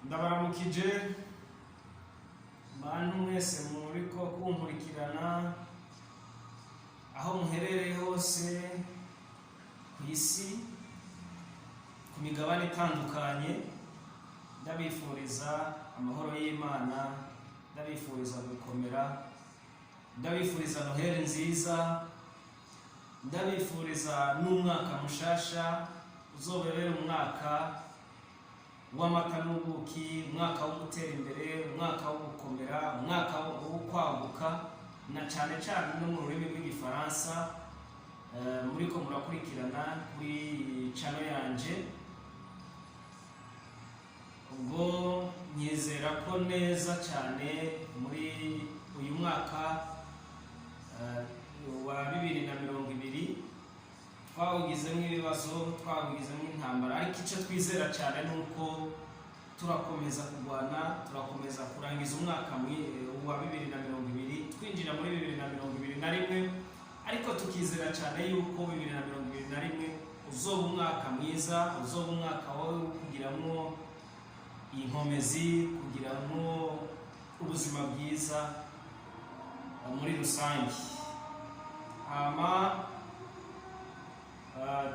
Ndabaramukije bantu mwese muriko kunkurikirana aho muherereye hose ku isi, ku migabane itandukanye. Ndabifuriza amahoro y'Imana, ndabifuriza gukomera, ndabifuriza Noheli nziza, ndabifuriza n'umwaka mushasha uzobebera umwaka w'amata n'ubuki, umwaka wo gutera imbere, umwaka wo gukomera, umwaka wo kwaguka, na cane cane no mu rurimi rw'Igifaransa. Muriko murakurikirana kuri channel yanje. Ubwo nyizera ko neza cyane muri uyu mwaka wa 2020 twawugizemo ibibazo, twawugizemo intambara, ariko icyo twizera cyane ni uko turakomeza kurwana, turakomeza kurangiza umwaka wa 2020, twinjira muri 2021, ariko tukizera cyane yuko 2021 uzoba umwaka mwiza, uzoba umwaka wo kugiramwo inkomezi, kugiramwo ubuzima bwiza muri rusange. Hama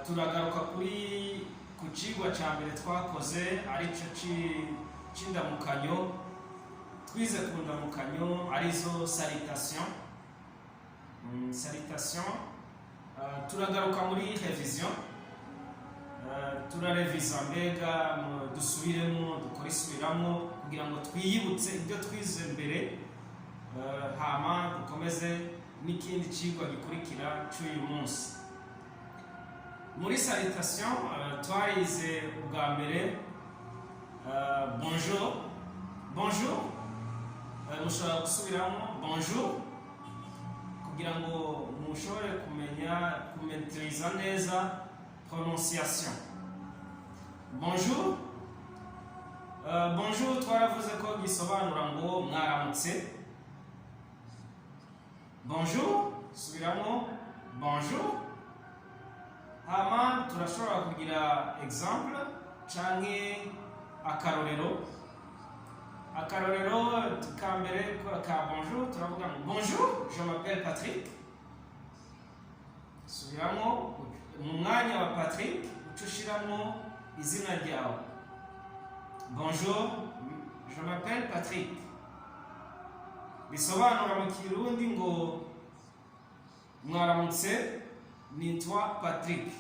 turagaruka ku cigwa ca mbere twakoze, arico c'indamukanyo. Twize ku ndamukanyo, arizo salutation. Salutation, turagaruka muri révision. Turareviza mbega dusubiremo, dukore isubiramo kugira ngo twiyibutse ibyo twize mbere. Hama dukomeze n'ikindi cigwa gikurikira cy'uyu munsi. Muri salutation, twarize ubwa mbere bonjour. Bonjour, mushobora gusubiramo bonjour kugira ngo mushobore kumenya kumaîtriza neza prononciation. Bonjour. Bonjour twaravuze ko gisobanura ngo mwaramutse. Bonjour, subiramo bonjour. Hama turashobora kugira exemple canke akarorero. Akarorero ka mbere ka bonjour, turavuga ngo: "Bonjour, je m'appelle Patrick." Subiramo, mu mwanya wa Patrick uca ushiramo izina ryawe: "Bonjour, je m'appelle Patrick." Bisobanura mu Kirundi ngo mwaramutse, nitwa Patrick.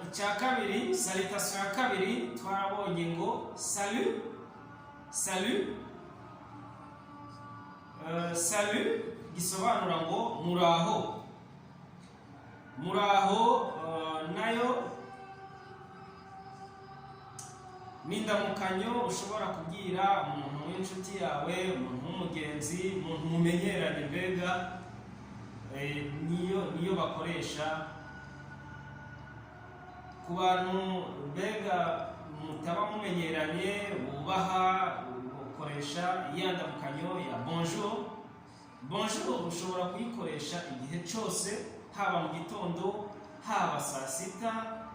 Icya kabiri, salutation ya kabiri, twarabonye ngo salut. Salut. Salut gisobanura ngo muraho. Muraho nayo ni indamukanyo ushobora kubwira umuntu w'inshuti yawe, umuntu w'umugenzi, umuntu mumenyeranye mbega. Niyo bakoresha ku bantu mbega mutaba mumenyeranye, wubaha, ukoresha iya ndamukanyo ya bonjour. Bonjour ushobora kuyikoresha igihe cyose, haba mu gitondo, haba saa sita,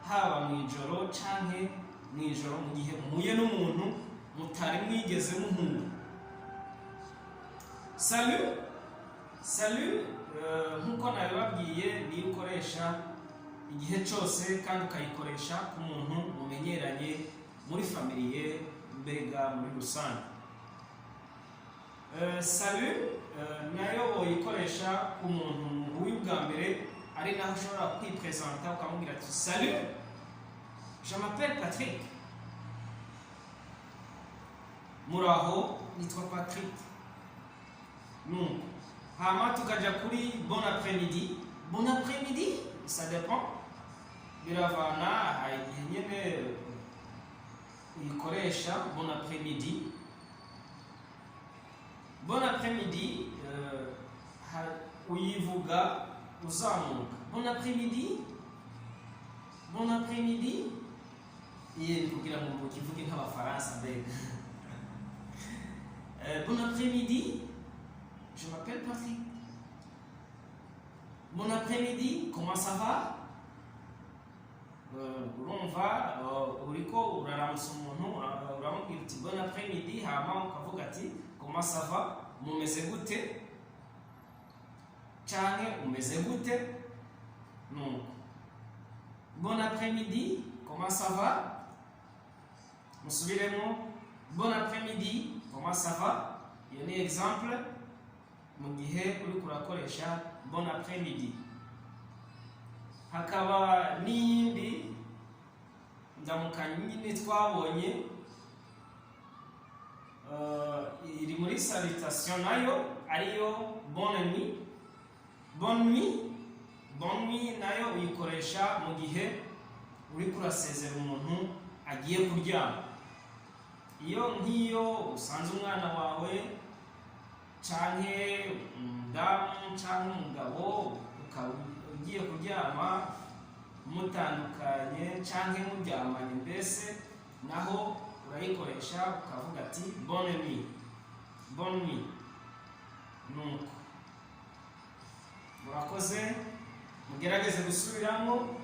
haba mu ijoro, canke mu ijoro mu gihe muhuye n'umuntu mutari mwigeze muhura. Salut. Salut, nk'uko nabibabwiye, niyo ukoresha igihe cyose kandi ukayikoresha ku muntu mumenyeranye, muri famille, mbega muri rusange. Salut nayo woyikoresha ku muntu muhuye ubwa mbere, ari naho ushobora kwipresenta ukamubwira ati: "Salut, je m'appelle Patrick." Muraho, nitwa Patrick. Nuko hama tukaja kuri bon après-midi. Bon après-midi, ça dépend, biravana. Hari igihe nyene uyikoresha bon après-midi. Bon après-midi, uyivuga uzamuka: bon après-midi, bon après-midi. Iye ni kugira ngo mukivuge nk'Abafaransa mbega. Bon après-midi, je m'appelle Patrick. Bon après-midi, comment ça va? Urumva uriko uraramutsa umuntu, uramubwira uti "Bon après-midi", hama ukavuga ati "Comment ça va?", mumeze gute canke umeze gute. Nuko "Bon après-midi, comment ça va?" Musubiremo: "Bon après-midi, comment ça va?" Iyo ni exemple mu gihe uriko urakoresha "bon après-midi". Hakaba n'iyindi ndamukanyo nyine twabonye, iri muri salutation nayo, ariyo "bonne nuit". Bonne nuit, bonne nuit nayo uyikoresha mu gihe uriko urasezera umuntu agiye kuryama. Iyo nk'iyo usanze umwana wawe canke umudamu canke umugabo, ukaba ugiye kuryama mutandukanye canke muryamanye mbese, naho urayikoresha ukavuga ati "Bonne nuit", bonne nuit. Nuko murakoze, mugerageze gusubiramo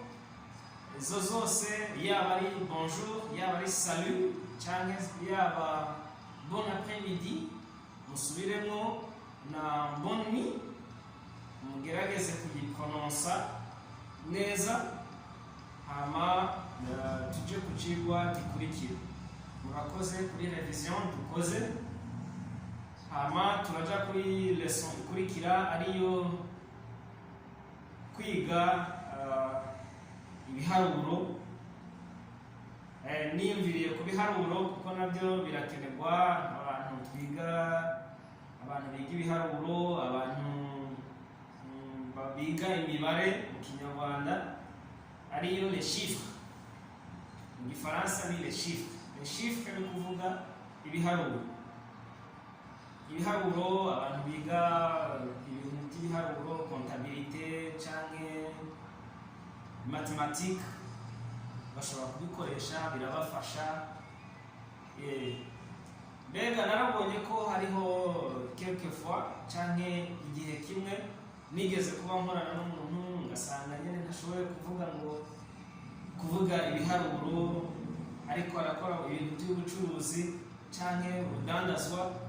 izo zose, yaba ari "bonjour", yaba ari "salut", canke yaba "bon après-midi". Musubiremo na "bonne nuit", mugerageze kuyiprononsa neza, hama tuje ku cigwa gikurikira. Murakoze kuri révision dukoze, hama turaja kuri leçon ikurikira, ariyo kwiga ibiharuro. Niyumviriye ku biharuro kuko nabyo birakenerwa abantu twiga, abantu biga ibiharuro, abantu biga imibare mu Kinyarwanda, ariyo les chiffres. Mu Gifaransa ni les chiffres. Les chiffres ni kuvuga ibiharuro. Ibiharuro, abantu biga ibintu by'ibiharuro, comptabilité canke mathématique, bashobora kubikoresha, birabafasha. Mbega narabonye ko hariho quelquefois canke igihe kimwe nigeze kuba nkorana n'umuntu, ngasanga nyine ntashoboye kuvuga ngo kuvuga ibiharuro, ariko arakora ibintu by'ubucuruzi canke urudandazwa.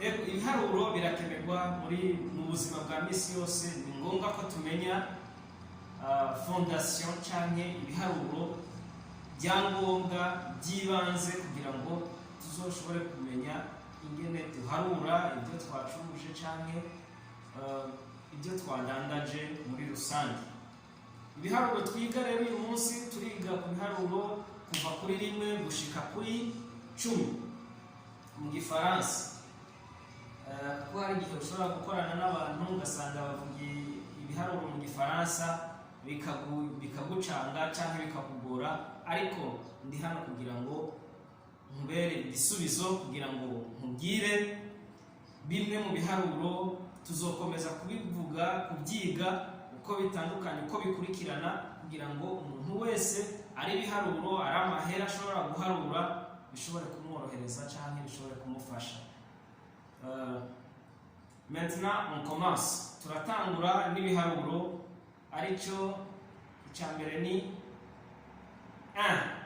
Ibiharuro birakenerwa muri mu buzima bwa misi yose. Ni ngombwa ko tumenya fondation canke ibiharuro, byangombwa by'ibanze, kugira ngo tuzoshobore kumenya ingene duharura ibyo twacuruje canke ibyo twadandaje muri rusange. Ibiharuro twiga rero uyu munsi, turiga ku biharuro kuva kuri 1 gushika kuri 10 mu Gifaransa. Kuko hari igihe ushobora gukorana n'abantu ugasanga bavuga ibiharuro mu Gifaransa bikagucanga cyangwa bikakugora, ariko ndi hano kugira ngo nkubere igisubizo, kugira ngo nkubwire bimwe mu biharuro. Tuzokomeza kubivuga, kubyiga uko bitandukanye, uko bikurikirana, kugira ngo umuntu wese, ari ibiharuro, ari amahera ashobora guharura, bishobore kumworohereza cyangwa bishobore kumufasha. Maintenant on commence. Turatangura n'ibiharuro, aricyo icya mbere ni 1.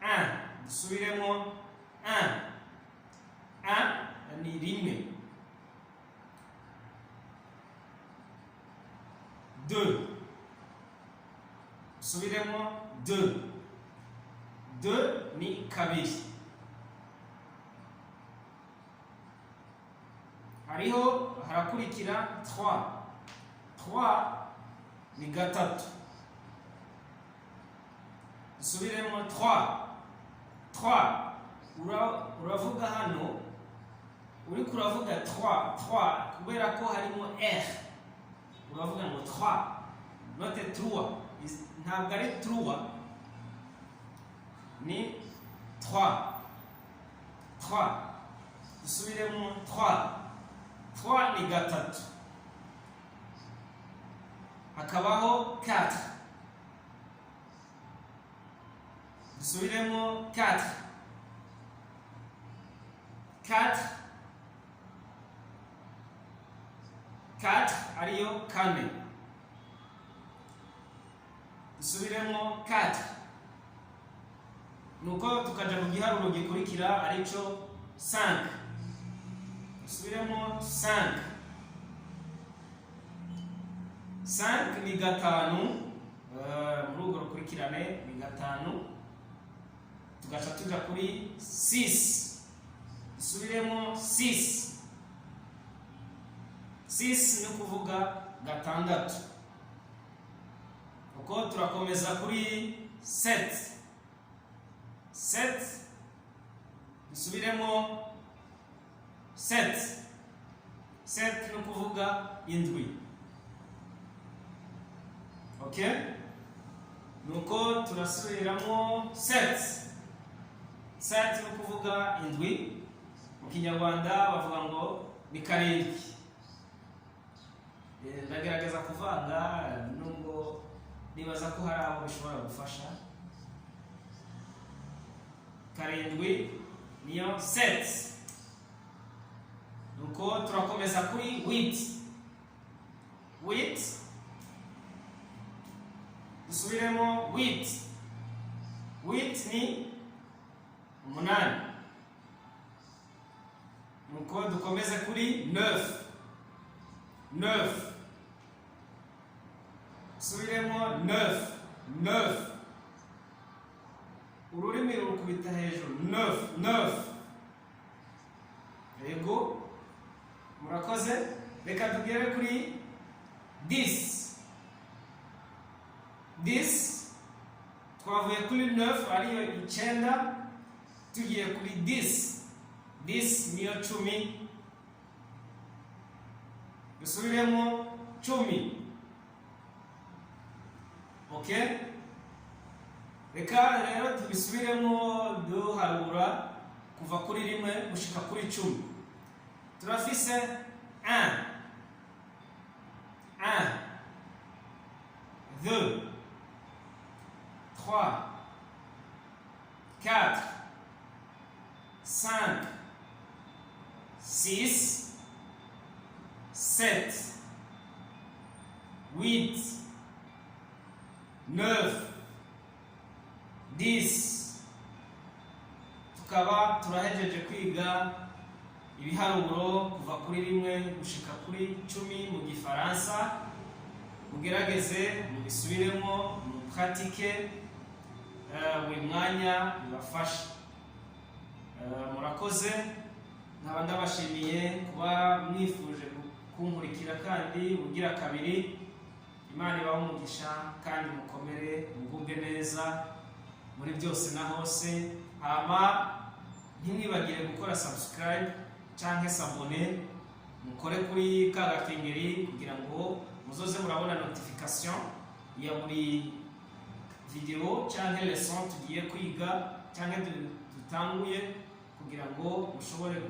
1, dusubiremo: 1. 1 ni 1. 2, dusubiremo: 2. 2 ni 2. Hariho harakurikira 3. 3 ni 3. Dusubiremo: 3. 3. Uravuga hano, uriko uravuga 3 3, kubera ko harimo r, uravuga ngo 3, not 3. Ntabwo ari 3, ni 3. 3, dusubiremo: 3. 3 ni 3. Hakabaho 4. Dusubiremo: 4. 4, 4 ariyo 4. Dusubiremo: 4. Nuko tukaja ku giharuro gikurikira, arico 5. Dusubiremo: 5. 5 ni gatanu. Muri urwo rukurikirane ni gatanu. Tugaca tuja kuri 6. Dusubiremo: 6. 6 ni ukuvuga gatandatu. Uko turakomeza kuri 7. 7, dusubiremo: 7. 7 ni ukuvuga indwi. Okay, nuko turasubiramo 7. 7 ni ukuvuga indwi. Mu Kinyarwanda bavuga ngo ni karindwi. Ndagerageza kuvanga, nubwo nibaza ko hari abo bishobora gufasha. Karindwi niyo 7. Nuko turakomeza kuri 8. 8, dusubiremo: 8. 8 ni umunani. Nuko dukomeze kuri 9. 9, dusubiremo: 9. 9, ururimi rukubita hejuru: 9, 9. Yego, murakoze. Reka tugere kuri 10. 10, twavuye kuri 9 ariyo icyenda, tugiye kuri 10. 10 niyo 10. Dusubiremo: 10. Okay, reka rero tubisubiremo duharura kuva kuri rimwe gushika kuri 10. Turafise 1, 1, 2, 3, 4, 5, 6, 7, 8, 9, 10. Tukaba turahejeje kwiga ibiharuro kuva kuri rimwe gushika kuri 10 mu Gifaransa. Mugerageze mubisubiremo, mupratike buri mwanya, bibafashe. Murakoze, nkaba ndabashimiye kuba mwifuje kunkurikira kandi ugira kabiri. Imana ibahe umugisha kandi mukomere, mugubwe neza muri byose na hose. Hama ntimwibagire gukora subscribe canke s'abonner, mukore kuri ka gakengeri kugira ngo muzoze murabona notification ya buri video canke leçon tugiye kwiga canke dutanguye, kugira ngo mushobore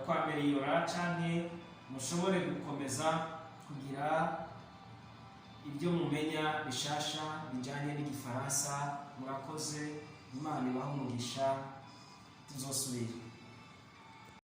kwameliyora canke mushobore gukomeza kugira ibyo mumenya bishasha bijanye n'Igifaransa. Murakoze, Imana ibahe umugisha, tuzosubira.